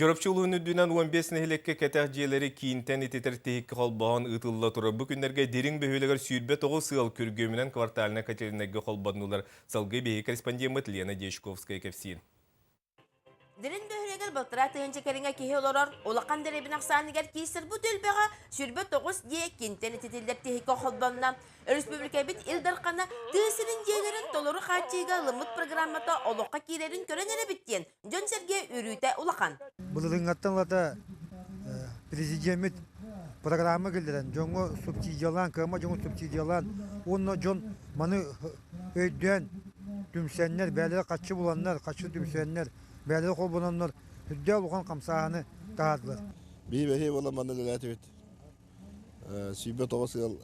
Чурапчы улууһун үрдүнэн 15 нэһилиэккэ кэтэх дьиэлэри киинтэн ититэр тиһиккэ холбоһон ыытылла турар. Бу күннэргэ Дириҥ бөһүөлэгэр 29 ыал күргүөмүнэн квартальнай котельнайга холбоннулар. Салгыы биһиги корреспондеммыт Лена Дьячковская кэпсиир. Дириҥ бөһүөлэгэр балтараа тыһыынча кэриҥэ киһи олорор. Улахан дэриэбинэ ахсааныгар киирсэр бу түөлбэҕэ 29 дьиэ киинтэн ититиллэр тиһиккэ холбонно. Өрөспүүбүлүкэбит Ил Дархана тыа сирин дьиэлэрин толору хааччыйыыга ылыммыт программата олоххо киирэрин көрөн эрэбит диэн Дьон-сэргэ үөрүүтэ улахан. Былырыыҥҥаттан ылата президеммит программа киллэрэн, дьоҥҥо субсидиялаан, кыама дьоҥу субсидиялаан уонна дьон маны өйдөөн түмсэннэр, бэйэлэрэ хаччы буланнар, хаччы түмсэннэр, бэйэлэрэ холбононнор үрдээх улахан хамсааһыны таһаардылар. Биһи бэһиэ буолан манна үлэлээтибит. 29 ыал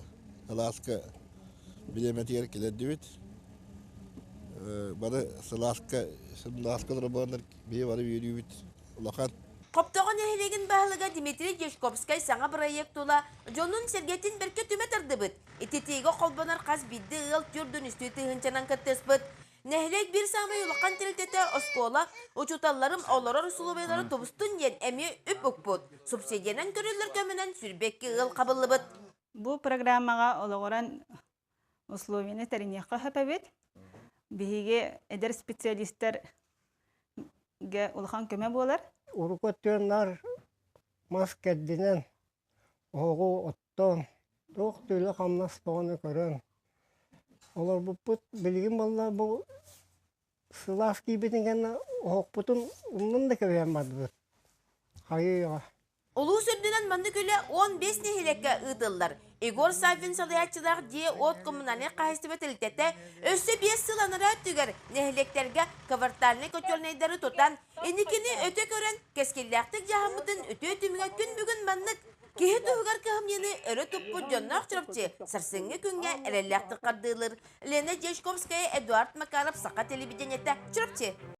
кылааска бириэмэтигэр кэлэрдибит. Бары сылааска, сылааска олорбоннор биһи бары үөрүүбүт улахан. Хоптоҕо нэһилиэгин баһылыга Дмитрий Дьячковскай саҥа бырайыак тула дьонун-сэргэтин бэркэ түмэ тардыбыт. Ититиигэ холбонор хас биирдии ыал түөрт үстүү тыһыынчанан кыттыспыт. Нэһилиэк биир саамай улахан тэрилтэтэ оскуола, учууталларым олорор усулуобуйалара тубустун диэн эмиэ үп укпут. Субсидиянан көрүллэр көмөнөн 22 ыал хабыллыбыт. Бу программаҕа олоҕуран условияны тэриниэххэ сөп эбит. Биһиги эдэр специалистарга улахан көмө буолар. Урукку өттүгэр мас кэрдинэн, оһоҕу оттоон, туох да үлэ-хамнас бөҕөнү көрөн Олорбуппут билигин буолла бу сылаас киирбитин кэннэ оһохпутун умнан да кэбиһэн бардыбыт. Хайыы-үйэҕэ. Улуус үрдүнэн маннык үлэ 15 нэһилиэккэ ыытыллар. Егор Саввин салайааччылаах дьиэ-уот коммунальнай хаһаайыстыба тэрилтэтэ өссө биэс сыл анараа өттүгэр нэһилиэктэргэ квартальнай котельнайдары тутан, инникини өтө көрөн, кэскиллээхтик дьаһаммытын үтүө түмүгэ күн бүгүн маннык Киһи туһугар кыһамньыны өрө туппут дьонноох Чурапчы сарсыҥҥы күҥҥэ эрэллээхтик хардыылыыр. Лена Дьячковская, Эдуард Макаров, Саха телевидениетэ, Чурапчы.